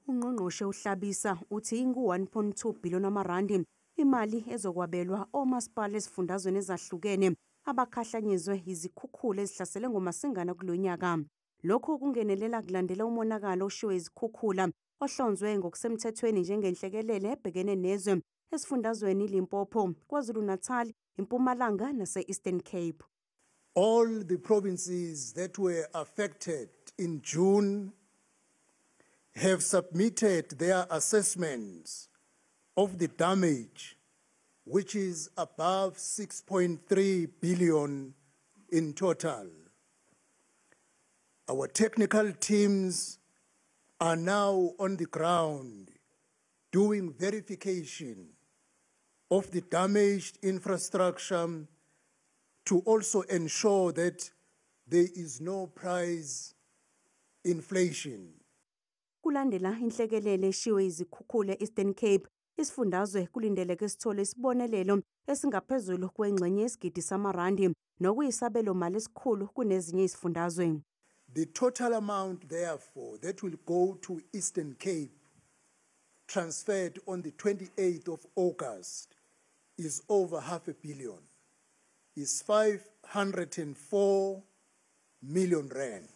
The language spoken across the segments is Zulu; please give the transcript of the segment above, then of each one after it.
Ungqongqoshe uHlabisa uthi ingu-1.2 billion amarandi imali ezokwabelwa omasipala esifundazweni ezahlukene abakhahlanyezwe izikhukhula ezihlasele ngoMasingana kulo nyaka. Lokhu kungenelela kulandela umonakalo oshiwe izikhukhula ohlonzwe ngokusemthethweni njengenhlekelele ebhekene nezwe esifundazweni iLimpopo, KwaZulu-Natal, iMpumalanga nase-Eastern Cape. All the provinces that were affected in June have submitted their assessments of the damage, which is above 6.3 billion in total. Our technical teams are now on the ground doing verification of the damaged infrastructure to also ensure that there is no price inflation. Kulandela inhlekelele eshiwe izikhukhula e-Eastern Cape, isifundazwe kulindeleke sithole isibonelelo esingaphezulu kwengxenye yesigidi samarandi nokuyisabelo mali esikhulu kunezinye izifundazwe. The total amount, therefore, that will go to Eastern Cape, transferred on the 28th of August, is over half a billion, is 504 million rand.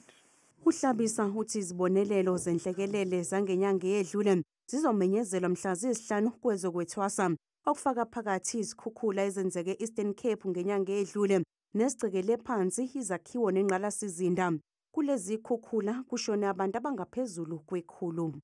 UHlabisa uthi izibonelelo zenhlekelele zangenyanga eyedlule zizomenyezelwa mhla ziyisihlanu kwezokwethwasa, okufaka phakathi izikhukhula ezenzeke e-Eastern Cape ngenyanga eyedlule nezicekele phansi izakhiwo nengqalasizinda. Kulezi khukhula kushone abantu abangaphezulu kwekhulu.